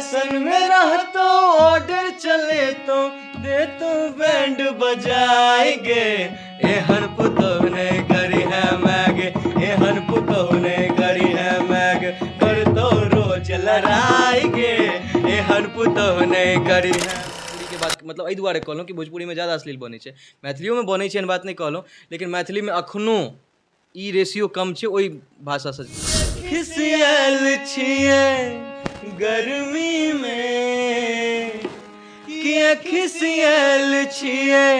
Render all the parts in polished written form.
Fashion में रहतो order चले तो दे तो बैंड बजाएंगे। एहन पुतोह ने करी है मैग, एहन पुतोह ने करी है मैग, कर तो रोज लड़ाएंगे, एहन पुतोह ने करी है। के बात मतलब एहि दुआरे कहलहुँ कि भोजपुरीमे ज्यादा अश्लील बनै छै, मैथिलियोमे बनै छै एहन बात नहि कहलहुँ, लेकिन मैथिलीमे अखनो ई रेशियो कम छै ओहि भाषासँ। खिसियल छियै गर्मीमे, किया खिसियल छियै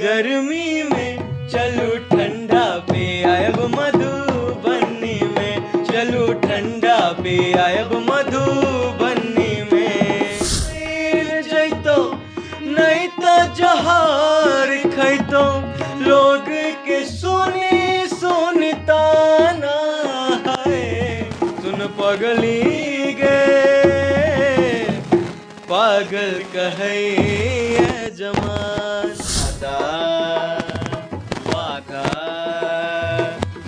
गर्मीमे, चलू ठंडा पे आयब मधुबनीमे, चलू ठंडा पे आयब मधुबनीमे। जैतो नहीं तो जहार खैतो, लोग के सुनी सुनी ताना है, सुन पगली गे पागल कहै जमान। वादा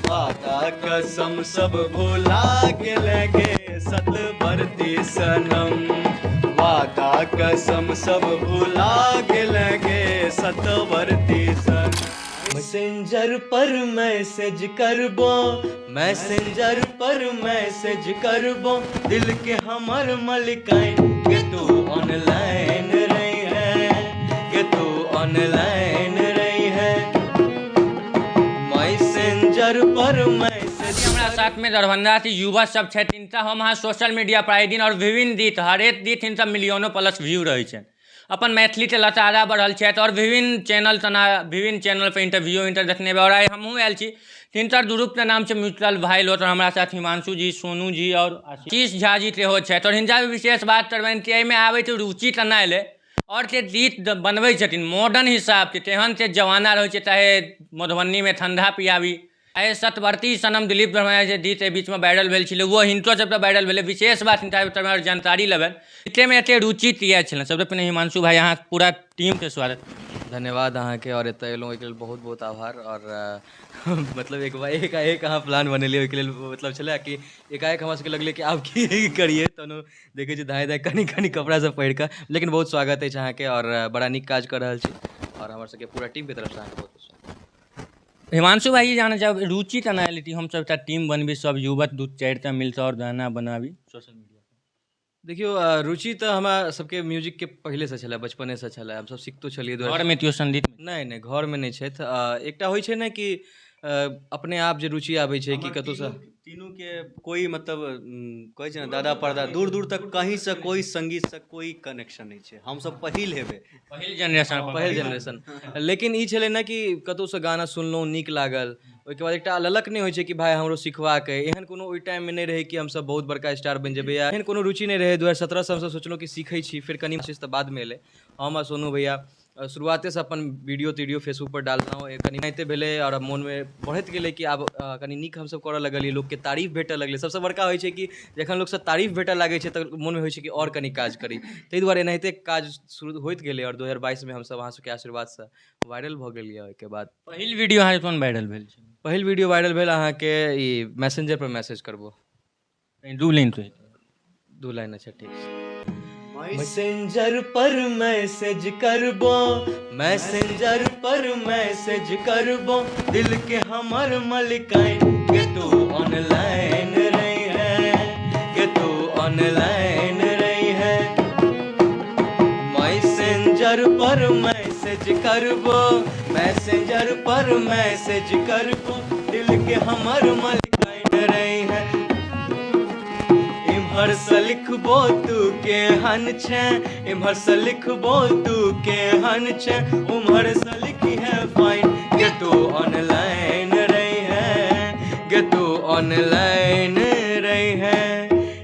वादा कसम सब भुला गेल गे सतबरती सनम, वादा कसम सब भुला गेल गे सतबरती सनम। मैसेंजर पर मैसेज करबो, मैसेंजर पर मैसेज करबो, दिल के हमर मलिकाइन के तू ऑनलाइन रही है, के तू ऑनलाइन रही है। मैसेंजर पर मैसेज। हमरा साथ में दरभंगा से युवा सब छथिन, तऽ हम अहाँ सोशल मीडिया पर आइ दिन और विभिन्न गीत हरेक गीत हिनका मिलियनो प्लस व्यू रहै छनि। अपन मैथिली के लतारा बढ़ल छथि और विभिन्न चैनल तना विभिन्न चैनल पर इंटरव्यू इंटर देखने और आइ हमहूँ आयल छी। तिनकर ग्रुपके नाम छै म्यूचुअल भाई लोग, हमरा साथ हिमांशु जी, सोनू जी और आशीष झा जी सेहो छथि। और हिनका भी विशेष बात करबनि कि एहिमे आबैके रुचि केना एलै और जे गीत बनबै छथिन मॉडर्न हिसाबके, तेहन से जमाना रहै छै, चाहे मधुबनीमे ठण्डा पियाबी, चाहे सतवर्ती सनम दिलीप दरभंगा जे गीत एहि बीचमे वायरल भेल छलै ओहो हिनको सबके वायरल भेलै। विशेष बात हिनका जानकारी लेबनि, एतेमे एते रुचि किया छलनि? सबसँ पहिने हिमांशु भाई, अहाँ पूरा टीमके स्वागत। धन्यवाद अहाँके, और एतऽ एलहुँ ओहिके लेल बहुत बहुत आभार। और मतलब एकाएक अहाँ प्लान बनेलियै ओहिके लेल मतलब छलै कि एकाएक हमरा सबके लगलै कि आब की करियै, तहन देखै छी धाँइ धाँइ कनि कनि कपड़ा सब पहिर कऽ, लेकिन बहुत स्वागत अछि अहाँके और बड़ा नीक काज कऽ रहल छी और हमर सबके पूरा टीमके तरफसँ अहाँके बहुत बहुत स्वागत। हिमांशु भाई, जाना चाहब रुचि केना एलै कि हमसब एकटा टीम बनबी, सब युवक दू चारिटा मिलके और गाना बनाबी सोशल मीडिया? देखियौ, रुचि तऽ हमरा सबके म्यूजिकके पहिलेसँ छलै, बचपनेसँ छलै, हमसब सिखतो छलियै। घरमे केओ संगीत? नहि नहि, घरमे नहि छथि। एकटा होइ छै ने कि अपने आप जे रुचि आबै छै कि कतहुसँ। तीनूके कोइ मतलब कहै छै ने दादा परदादा दूर दूर तक कहींसँ कोइ संगीतसँ कोइ कनेक्शन नहि छै, हमसब पहिल हेबै, पहिल जेनरेशन, पहिल जेनरेशन। लेकिन ई छलै ने कि कतहुसँ गाना सुनलहुँ नीक लागल, ओहिके बाद एकटा ललक नहि होइ छै कि भाय हमरो सिखबाक अइ, एहन कोनो ओहि टाइममे नहि रहै कि हमसब बहुत बड़का स्टार बनि जेबै या एहन कोनो रुचि नहि रहै। 2017 हमसब सोचलहुँ कि सीखै छी, फेर कनि चीज तऽ बादमे एलै। हम आ सोनू भैया शुरुआतेसँ अपन वीडियो तीडियो फेसबुकपर डाललहुँ, कनि एनाहिते भेलै आओर मोनमे बढ़ैत गेलै कि आब कनि नीक हमसब करऽ लगलियै, लोकके तारीफ भेटऽ लगलै। सबसँ बड़का होइ छै कि जखन लोकसँ तारीफ भेटऽ लागै छै तऽ मोनमे होइ छै कि आओर कनि काज करी, ताहि दुआरे एनाहिते काज शुरू होइत गेलै और 2022मे हमसब अहाँ सबके आशीर्वादसँ वायरल भऽ गेलियै। ओहिके बाद पहिल वीडियो अहाँके कोन वायरल भेल छै? पहिल वीडियो वायरल भेल अहाँके ई मैसेंजर पर मैसेज करबो। दू लाइन तो दू लाइन। अच्छा ठीक छै। मैसेंजर पर मैसेज करबो, मैसेंजर पर मैसेज करबो, दिल के हमर मलिकाइन के तू ऑनलाइन रही है, के तू ऑनलाइन रही है। मैसेंजर पर मैसेज करबो, मैसेंजर पर मैसेज करबो, दिल के हमर मलिकाइन रही है। इम्हर से लिखबो तू केहन छै, इम्हर से लिखबो तू केहन छै, उम्हर से लिखी है फाइन, गे तू ऑनलाइन रही है, गे तू ऑनलाइन रही है।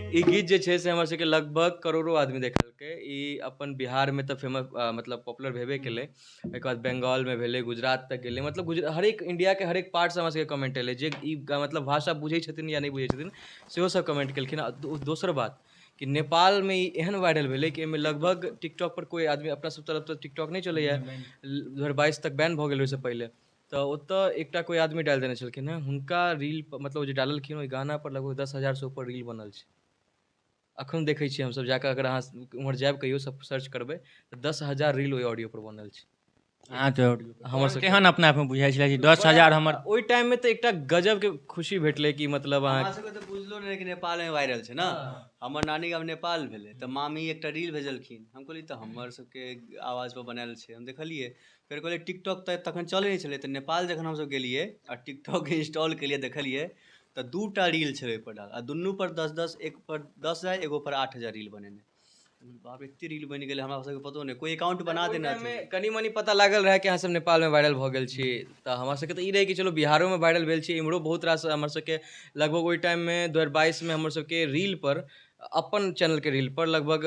ई गीत जे छै से हमर सबके लगभग करोड़ो आदमी देखलकै। ई अपन बिहारमे तऽ फेमस मतलब पॉपुलर भेबे केलै, ओहिके बाद बंगालमे भेलै, गुजरात तक गेलै, मतलब हरेक इंडियाके हरेक पार्टसँ हमरा सबके कमेंट एलै, जे ई मतलब भाषा बुझै छथिन या नहि बुझै छथिन सेहो सब कमेंट केलखिन। आ दोसर बात कि नेपालमे ई एहन वायरल भेलै कि एहिमे लगभग टिकटॉक पर कोइ आदमी, अपना सब तरफ तऽ टिकटॉक नहि चलैए, 2022 तक बैन भऽ गेल ओहिसँ पहिले, तऽ ओतऽ एकटा कोइ आदमी डालि देने छलखिन हेँ, हुनका रील मतलब जे डाललखिन ओहि गाना पर लगभग 10,000 ऊपर रील बनल छै। अखन देखै छियै हमसभ जाकऽ, अगर अहाँ उम्हर जायब कहियो सब सर्च करबै तऽ 10,000 रील ओहि ऑडियो पर बनल छै। अहाँ तऽ हमर सबके केहन अपना आपमे बुझाइ छलै कि 10,000 हमर? ओहि टाइममे तऽ एकटा गजबके खुशी भेटलै कि मतलब हमरा अहाँ सबके तऽ बुझलो नहि रहै कि नेपालमे वायरल छै ने। हमर नानी गाम नेपाल भेलै तऽ मामी एकटा रील भेजलखिन। हम कहलियै तऽ हमर सबके आवाजपर बनायल छै। हम देखलियै, फेर कहलियै टिकटॉक तऽ तखन चलै नहि छलै। तऽ नेपाल जखन हमसब गेलियै आ टिकटॉक इंस्टॉल केलियै, देखलियै तऽ 2टा रील छलै ओहिपर डाल आ दुनू पर 10-10, एक पर 10,000, एगो पर 8,000 रील बनेने। बाप रे, एते रील बनि गेलै, हमरा सबके पतो नहि। कोइ अकाउंट बना देने ओहि टाइममे कनि मनि पता लागल रहै कि अहाँ सब नेपालमे वायरल भऽ गेल छी, तऽ हमरा सबके तऽ ई रहै कि चलो बिहारोमे वायरल भेल छी, इम्हरो बहुत रास हमर सबके लगभग ओहि टाइममे 2022मे हमर सबके रील पर अपन चैनलके रील पर लगभग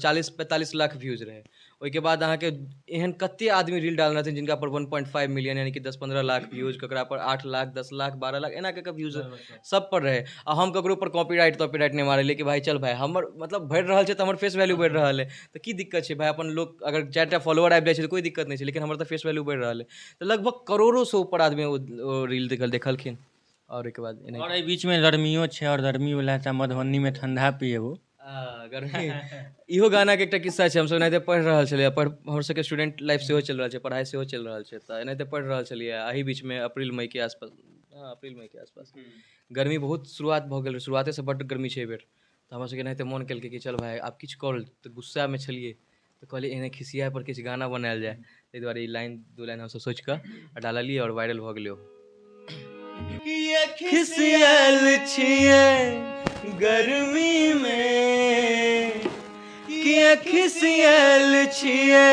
40-45 लाख व्यूज रहै। ओहिके बाद अहाँके एहन कते आदमी रील डालने रहथिन जिनका पर 1.5 मिलियन यानी कि 10-15 लाख व्यूज, ककरा पर 8 लाख, 10 लाख, 12 लाख, एना कऽ कऽ व्यूज सब पर रहै। आ हम ककरो पर कॉपीराइट तॉपीराइट नहि मारलियै कि भाई चल भाई हमर मतलब बढ़ि रहल छै तऽ हमर फेस वैल्यू बढ़ि रहल है, तऽ की दिक्कत छै भाई? अपन लोक अगर 4टा फॉलोअर आबि जाइ छै तऽ कोइ दिक्कत नहि छै, लेकिन हमर तऽ फेस वैल्यू बढ़ि रहल है। तऽ लगभग करोड़ोसँ ऊपर आदमी ओ रील देखलखिन। आओर ओहिके बाद एनाही। आओर एहि बीचमे गर्मियो छै, आओर गर्मीवला तऽ मधुबनीमे ठण्डा पिएबो। गर्मी इहो गानाके एकटा किस्सा छै। हमसब एनाहिते पढ़ि रहल छलियै, हमर सबके स्टूडेंट लाइफ सेहो चलि रहल छै, पढ़ाइ सेहो चलि रहल छै, तऽ एनाहिते पढ़ि रहल छलियै। एहि बीचमे अप्रैल मईके आसपास, हँ अप्रैल मईके आसपास गर्मी बहुत शुरुआत भऽ गेल रहै, शुरुआतेसँ बड्ड गर्मी छै एहिबेर। तऽ हमरा सबके एनाहिते मोन केलकै कि चल भाइ आब किछु कर, तऽ गुस्सामे छलियै तऽ कहलियै एहने खिसिया पर किछु गाना बनायल जाय। ताहि दुआरे ई लाइन 2 लाइन हमसब सोचि कऽ आ डाललियै आओर वायरल भऽ गेलै ओ। किया खिसियल छियै गर्मी में, किया खिसियल छियै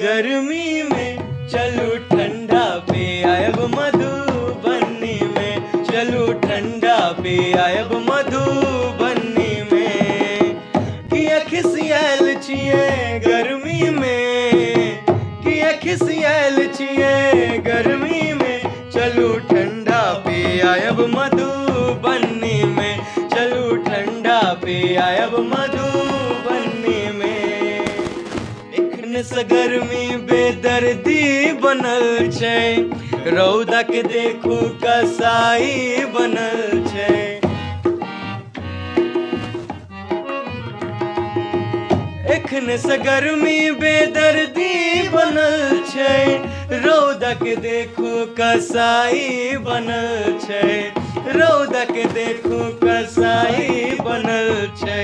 गर्मी में, चलू ठंडा पे आयब मधुबनी में, चलू ठंडा पे आयब मधुबनी में, किया खिसियल छियै गर्मी में, किया खिसियल छियै गर्मी में, चलू ठंडा पे आयब मधुबनी में, चलू ठंडा पे आयब मधुबनी में। एखन से गर्मी बेदर्दी बनल छै, रौदा के देखू कसाई बनल छै। एखन से गर्मी बेदर्दी बनल छै, रौदा के देखू कसाई बनल छै, रौदा के देखू कसाई बनल छै।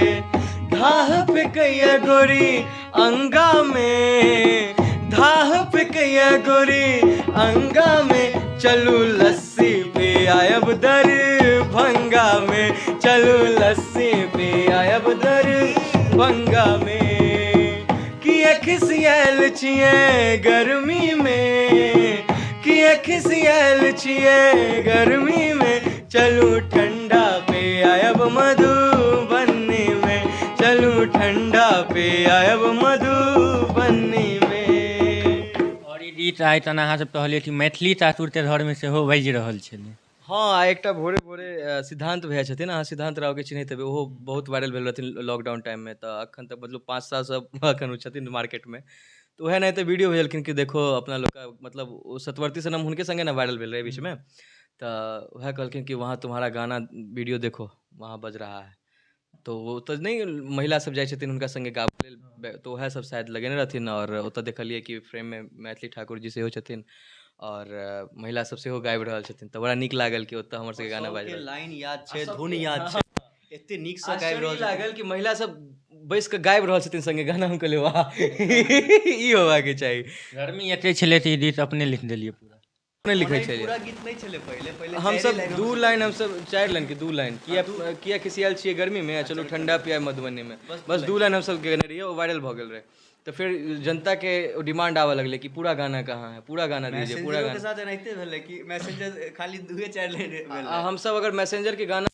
धाह फेकैया गोरी अंगा में, धाह फेकैया गोरी अंगा में, चलू लस्सी पे आयब दरभंगा में, चलू लस्सी पे आयब दरभंगा में, किया खिसियल छियै गर्मी में, किया खिसियल छियै गर्मी में, चलू ठंडा पे आयब मधुबनी में, चलू ठंडा पे आयब मधुबनी में। आओर ई गीत आइ तहन अहाँ सब कहलियै कि मैथिली ठाकुरके घरमे सेहो बाजि रहल छलै। हँ, आ एकटा भोरे भोरे सिद्धांत भैया छथिन, अहाँ सिद्धांत रावके चिन्हैत हेबै, ओहो बहुत वायरल भेल रहथिन लॉकडाउन टाइममे। तऽ अखन तक मतलब 5 सालसँ अखन ओ छथिन मार्केटमे। तऽ उएह एनाहिते वीडियो भेजलखिन कि देखो अपना लोकके, मतलब ओ सतवर्ती सनम हुनके संगे ने वायरल भेल रहै बीचमे। तऽ उएह कहलखिन कि वहाँ तुम्हारा गाना वीडियो देखो वहाँ बज रहा है। तो ओ तऽ नहि महिला सब जाइ छथिन हुनका संगे गाबै लेल, तऽ उएह सब शायद लगेने रहथिन। आओर ओतऽ देखलियै कि फ्रेममे मैथिली ठाकुर जी सेहो छथिन आओर महिला सब सेहो गाबि रहल छथिन, तऽ बड़ा नीक लागल कि ओतऽ हमर सबके गाना बाजि सबके रहल। लाइन याद छै, धुन याद छै, एते नीक से गाबि रहल आश्चर्य लागल कि महिला सब बैस कऽ गाबि रहल छथिन संगे गाना। हम कहलियै वाह, ई होबाके चाही। गर्मी एते छलै तऽ ई गीत अपने लिख देलियै पूरा? नहि लिखै छलियै, पूरा गीत नहि छलै पहिले, पहिले हमसब 2 लाइन, हमसब 4 लाइन कि 2 लाइन, किया किया खिसियाल छियै गर्मी में, चलू ठंडा पिया मधुबनी में, बस 2 लाइन हमसब गेने रहियै, ओ वायरल भऽ गेल रहै। तऽ फेर जनता के डिमांड आबऽ लगलै कि पूरा गाना कहाँ है, पूरा गाना दीजिए, पूरा मैसेंजरो गाना। के साथ एनाहिते भेलै कि मैसेंजर खाली 2-4 लाइन भेलै। आ हमसब अगर मैसेंजर के गाना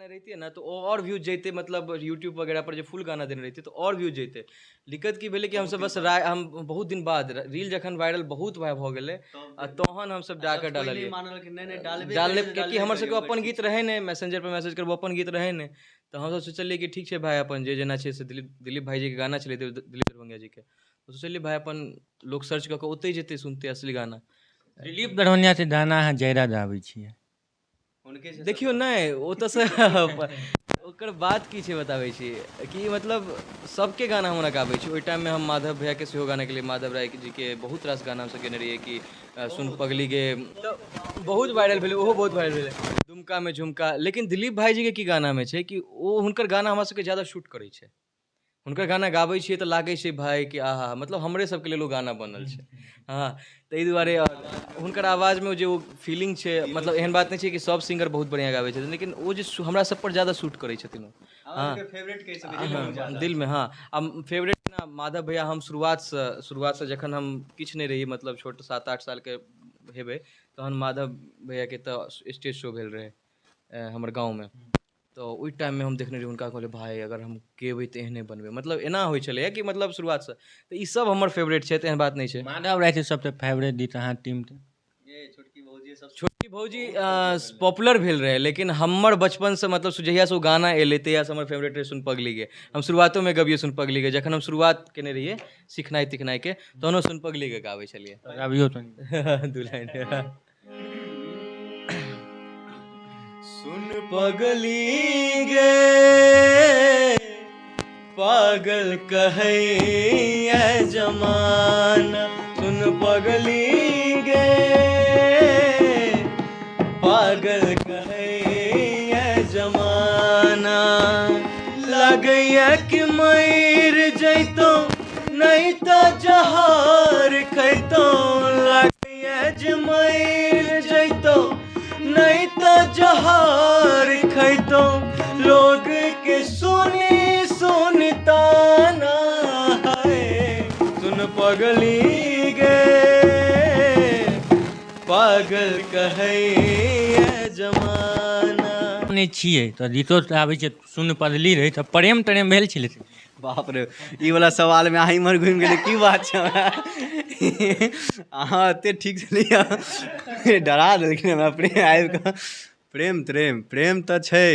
रहितियै ने तऽ ओ आओर व्यूज जैते, मतलब यूट्यूब वगैरह पर जे फुल गाना देने रहितियै तऽ आओर व्यूज जैते। दिक्कत की भेलै कि हमसब बस हम बहुत दिन बाद रील जखन वायरल बहुत भऽ गेलै आ तहन हमसब जाकऽ डाललियै। डालने कियाकि हमर सबके अपन गीत रहै नहि, मैसेंजर पर मैसेज करबो अपन गीत रहै नहि, तऽ हमसब सोचलियै कि ठीक छै भाइ अपन जे जेना छै से दिलीप भाईजीके गाना छलै, दिलीप दरभंगिया जीके, तऽ सोचलियै भाइ अपन लोक सर्च कऽ कऽ ओतहि जेतै सुनतै असली गाना। दिलीप दरभंगियाके गाना अहाँ ज्यादा गाबै छियै? देखियौ नहि, ओतऽसँ ओकर बात की छै बताबै छी कि मतलब सबके गाना हम ओना गाबै छी। ओहि टाइममे हम माधव भैयाके सेहो गाना गेलियै, माधव राय जीके बहुत रास गाना हमसब गेने रहियै कि सुन पगली गे, तऽ बहुत वायरल भेलै, ओहो बहुत वायरल भेलै, दुमकामे झुमका। लेकिन दिलीप भाइजीके की गानामे छै कि ओ हुनकर गाना हमरा सबके ज्यादा शूट करै छै। हुनकर गाना गाबै छियै तऽ लागै छै भाय कि आहा, मतलब हमरे सबके लेल ओ गाना बनल छै। हँ, ताहि दुआरे हुनकर आवाजमे जे ओ फीलिंग छै, मतलब एहन बात नहि छै कि सब सिंगर बहुत बढ़िआँ गाबै छथिन, लेकिन ओ जे हमरा सबपर ज्यादा शूट करै छथिन ओ। हँ, दिलमे। हँ, आ फेवरेट ना माधव भैया। हम शुरुआतसँ जखन हम किछु नहि रही, मतलब छोट 7-8 सालके हेबै, तहन माधव भैयाके तऽ स्टेज शो भेल रहै हमर गाँवमे, तऽ ओहि टाइममे हम देखने रहियै हुनका। कहलियै भाय अगर हम गेबै तऽ एहने बनबै, मतलब एना होइ छलैए कि मतलब शुरुआतसँ तऽ ई सब हमर फेवरेट छै, तऽ एहन बात नहि छै। माधव राय सबसँ फेवरेट गीत अहाँ टीमके? छोटकी भौजी पॉपुलर भेल रहै, लेकिन हमर बचपनसँ, मतलब जहियासँ ओ गाना एलै तहियासँ हमर फेवरेट रहै सुन पगली गे। हम शुरुआतोमे गबियै सुन पगली गे। जखन हम शुरुआत केने रहियै सिखनाइ तिखनाइके, तहनो सुन पगली गे गाबै छलियै। गाबियौ तनी 2 लाइन। सुन पगली गे, पागल कहैया जमाना, सुन पगली गे, पागल कहैया जमाना, लगैया कि मरि जैतौ नहीं तऽ जहर खैतौ, लगैया जे मरि जैतौ नहीं तऽ जहर खैतौ, लोग के सुनी सुनी ताना है, सुन पगली गे, पागल कहैया जमाना। नहि छियै तऽ गीतो आबै छै सुन पगली रहै, तऽ प्रेम त्रेम भेल छलै? बाप रे, ई वाला सवालमे अहाँ इम्हर घुमि गेलै, की बात छै? अहाँ एते ठीक छलियै, डरा देलखिन हमरा प्रेम आबि कऽ। प्रेम त्रेम प्रेम तऽ छै,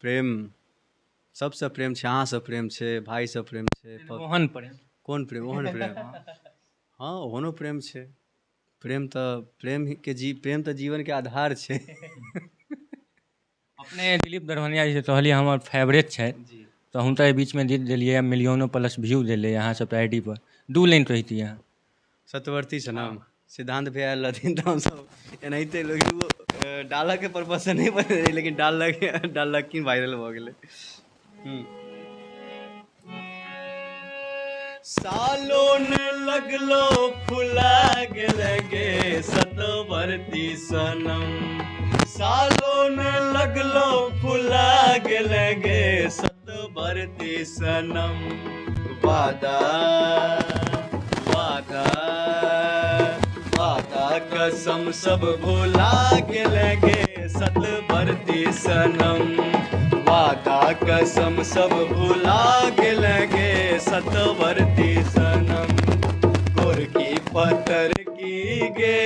प्रेम सबसँ प्रेम छै, अहाँसँ प्रेम छै, भाइसँ प्रेम छै। ओहन प्रेम कोन प्रेम? ओहन प्रेम, हँ, ओहनो प्रेम छै। प्रेम तऽ प्रेमके जी, प्रेम तऽ जीवनके आधार छै। अपने दिलीप दरभंगिया जे कहलियै हमर फेवरेट छै, तऽ हुनका एहि बीचमे गीत देलियै, मिलियनो प्लस व्यू देलै अहाँ सबके I D पर। 2 लाइन कहितियै अहाँ। सतवर्ती छै नाम, सिद्धांत भैया आयल रहथिन तऽ हमसब एनाहिते लोक डालऽके पर्पससँ नहि बनेने, लेकिन डाललखिन, वायरल भऽ गेलै। सालो ने लगलो फुला गेल गे सतवर्ती सनम, सालो ने लगलो फुला गेल गे सतवर्ती सनम, वादा वादा वादा कसम सब भुला गेल गे सतवर्ती सनम, वादा कसम सब भुला गेल गे सतवर्ती सनम, गोरकी पतर की गे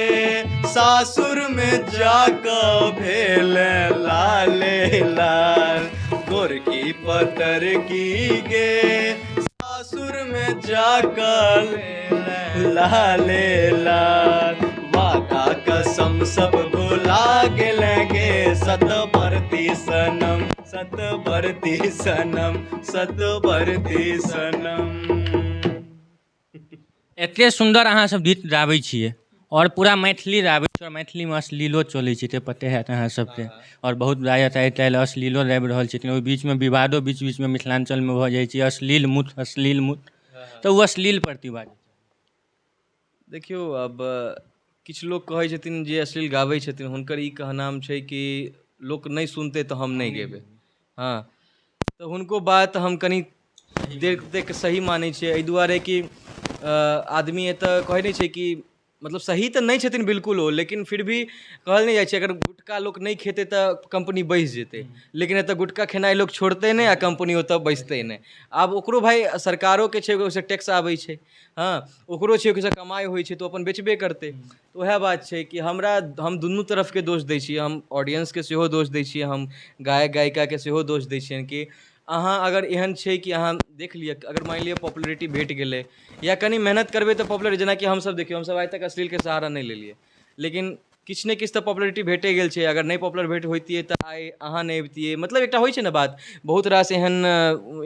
सासुर में जाकऽ भेल लाले लाल, गोरकी पतर की गे सासुर में जाकऽ लाले लाल, वादा कसम सब भुला गेल गे सतवर्ती सनम, सतवर्ती सनम, सतवर्ती सनम। एते सुन्दर अहाँ सब गीत गाबै छियै आओर पूरा मैथिली गाबै छियै, आओर मैथिलीमे अश्लीलो चलै छै, तऽ पते हैत अहाँ सबके, आओर बहुत गायक आइ काल्हि अश्लीलो गाबि रहल छथिन। ओहि बीचमे विवादो बीच बीचमे मिथिलाञ्चलमे भऽ जाइ छै, अश्लील मुत अश्लील मुत, तऽ ओ अश्लील प्रतिवाद। देखियौ, अब किछु लोक कहै छथिन जे अश्लील गाबै छथिन, हुनकर ई कहनाम छै कि लोक नहि सुनतै तऽ हम नहि गेबै। हँ, तऽ हुनको बात हम कनि देख देख कऽ सही मानै छियै, एहि दुआरे कि आदमी एतऽ कहै नहि छै कि मतलब सही तऽ नहि छथिन बिल्कुल ओ, लेकिन फिर भी कहल नहि जाइ छै अगर गुटखा लोक नहि खेतै तऽ कम्पनी बैसि जेतै, लेकिन एतऽ गुटखा खेनाइ लोक छोड़तै नहि आ कम्पनी ओतऽ बैसतै नहि। आब ओकरो भाय सरकारोके छै, ओहिसँ टैक्स आबै छै, हँ, ओकरो छै, ओहिसँ कमाइ होइ छै, तऽ ओ अपन बेचबे करतै। तऽ उएह बात छै कि हम दुनू तरफके दोष दै छियै, हम ऑडियंसके सेहो दोष दै छियै, हम गायक गायिकाके सेहो दोष दै छियनि कि अहाँ अगर एहन छै कि अहाँ देख लिअ, अगर मानि लिअ पॉपुलरिटी भेट गेलै या कनि मेहनत करबै तऽ पॉपुलर, जेनाकि हमसब देखियौ, हमसब आइ तक अश्लीलके सहारा नहि लेलियै, लेकिन किछु ने किछु तऽ पॉपुलरिटी भेटे गेल छै। अगर नहि पॉपुलर भेट होइतियै तऽ आइ अहाँ नहि अबितियै। मतलब एकटा होइ छै ने बात, बहुत रास एहन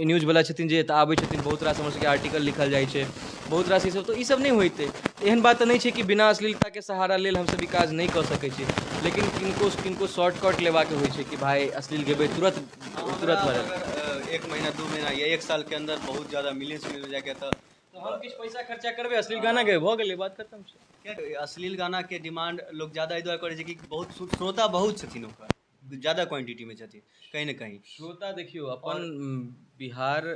न्यूजवला छथिन जे एतऽ आबै छथिन, बहुत रास हमर सबके आर्टिकल लिखल जाइ छै, बहुत रास ईसब, तऽ ईसब नहि होइतै। एहन बात तऽ नहि छै कि बिना अश्लीलताके सहारा लेल हमसब ई काज नहि कऽ सकै छी, लेकिन किनको किनको शॉर्टकट लेबाके होइ छै कि भाय अश्लील गेबै तुरत तुरत वायरल। अगर 1 महीना 2 महीना या 1 साल के अंदर बहुत ज़्यादा मिलियंस मिल जाए तऽ हम किछु पैसा खर्चा करबै, अश्लील गाना गेबै, भऽ गेलै, बात खतम छै। अश्लील गानाके डिमांड लोग ज़्यादा एहि दुआरे करै छै कि बहुत श्रोता बहुत छथिन, ओकर ज़्यादा क्वांटिटीमे छथिन कहीं ने कहीं। श्रोता देखियौ, अपन बिहार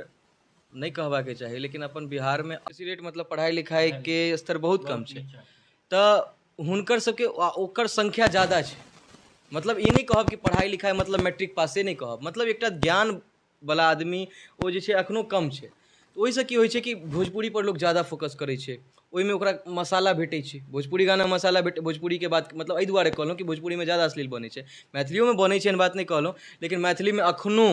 नहि कहबाके चाही, लेकिन अपन बिहारमे रेट मतलब पढ़ाइ लिखाइके स्तर बहुत कम छै, तऽ हुनकर सबके ओकर संख्या ज़्यादा छै। मतलब ई नहि कहब कि पढ़ाइ लिखाइ मतलब मैट्रिक पासे नहि कहब, मतलब एकटा ज्ञानवला आदमी ओ जे छै एखनो कम छै। ओहिसँ की होइ छै कि भोजपुरी पर लोक ज़्यादा फोकस करै छै, ओहिमे ओकरा मसाला भेटै छै, भोजपुरी गाना मसाला भेट, भोजपुरीके बात मतलब एहि दुआरे कहलहुँ कि भोजपुरीमे ज़्यादा अश्लील बनै छै, मैथिलियोमे बनै छै एहन बात नहि कहलहुँ, लेकिन मैथिलीमे एखनो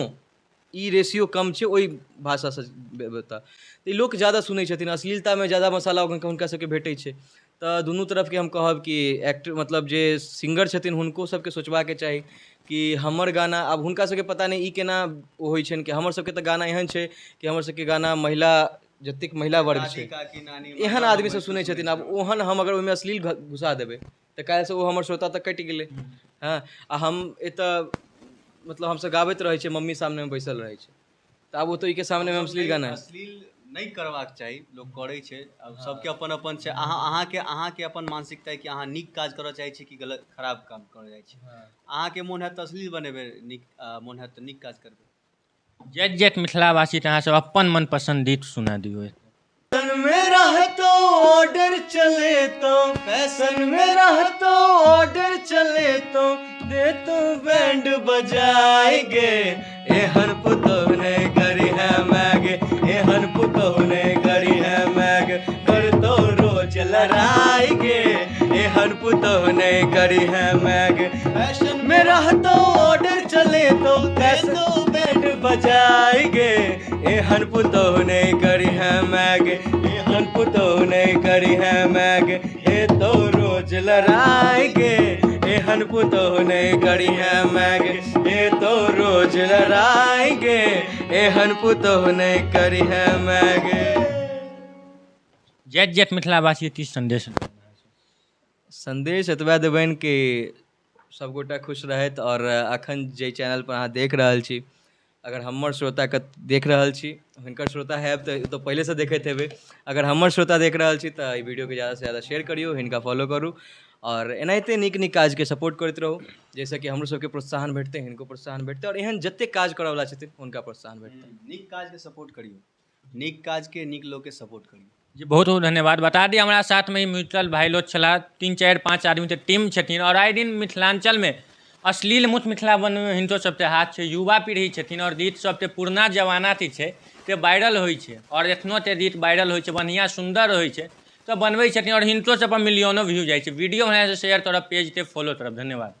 ई रेशियो कम छै ओहि भाषासँ तऽ ई लोक ज़्यादा सुनै छथिन, अश्लीलतामे ज़्यादा मसाला हुनका सबके भेटै छै। तऽ दुनू तरफके हम कहब कि एक्टर मतलब जे सिंगर छथिन हुनको सबके सोचबाके चाही कि हमर गाना, आब हुनका सबके पता नहि ई केना ओ होइ छनि कि हमर सबके तऽ गाना एहन छै कि हमर सबके गाना महिला जतेक महिला वर्ग छै एहन आदमी सब सुनै छथिन। आब ओहन हम अगर ओहिमे अश्लील घुसा देबै तऽ काल्हिसँ ओ हमर श्रोता तऽ कटि गेलै। हँ, आ हम एतऽ मतलब हमसब गाबैत रहै छियै, मम्मी सामनेमे बैसल रहै छै, तऽ आब ओ तऽ ओहिके सामनेमे अश्लील गाना अश्लील नहि करबाक चाही, लोक करै छै। आब सबके अपन अपन छै, अहाँ अहाँके अपन मानसिकता कि अहाँ नीक काज करऽ चाहै छी कि गलत खराब काम करऽ चाहै छी। अहाँके मोन हैत तऽ अश्लील बनेबै, नीक मोन हैत तऽ नीक काज करबै। जय जय मिथिलावासी, तऽ अहाँ सब अपन मनपसन्द गीत सुना दियौ। फैशन में रहतो ऑर्डर चले तो, फैशन में रहतो ऑर्डर चले तो, दे तो बैंड बजाएंगे, एहन पुतोह ने करी है मैग, एहन पुतोह ने करी है मैग, कर तो रोज लड़ाएंगे, एहन पुतोह ने करी है मैग, फैशन में रहतो ऑर्डर चले तो, दे तो बैंड बजाएंगे, एहन पुतोह ने करी है मैग, एहन पुतोह ने करी है मैग, हे तो रोज लड़ाएंगे, एहन पुतोह ने करी है मैग, हे तो रोज लड़ाएंगे, एहन पुतोह ने करी है मैग। जय जय मिथिलावासी, की संदेश? संदेश एतबा देबनि कि सबगोटा खुश रहथि। और अखन जे चैनल पर अहाँ देख रहल छी, अगर हमर श्रोताके देख रहल छी, हुनकर श्रोता हैब तऽ ओ तऽ पहिलेसँ देखैत हेबै, अगर हमर श्रोता देख रहल छी तऽ एहि वीडियोके ज़्यादासँ ज़्यादा शेयर करियौ, हिनका फॉलो करू और एनाहिते नीक नीक काजके सपोर्ट करैत रहू, जाहिसँ कि हमरो सबके प्रोत्साहन भेटतै, हिनको प्रोत्साहन भेटतै और एहन जतेक काज करऽवला छथिन हुनका प्रोत्साहन भेटतै। नीक काजके सपोर्ट करियौ, नीक काजके नीक लोकके सपोर्ट करियौ। जी बहुत बहुत धन्यवाद। बता दी हमरा साथमे ई म्यूचुअल भाई लोग छलाह, 3 4 5 आदमी के टीम छथिन और आइ दिन मिथिलांचलमे अश्लील मुक्त मिथिला बनबैमे हिनको सबके हाथ छै। युवा पीढ़ी छथिन और गीत सबके पुरना जमाना के छै ते वायरल होइ छै और एखनो ते गीत वायरल होइ छै, बढ़िआँ सुन्दर होइ छै तऽ बनबै छथिन और हिनको सब पर मिलियनो व्यू जाइ छै। वीडियो बनाके शेयर करब, पेजके फॉलो करब। धन्यवाद।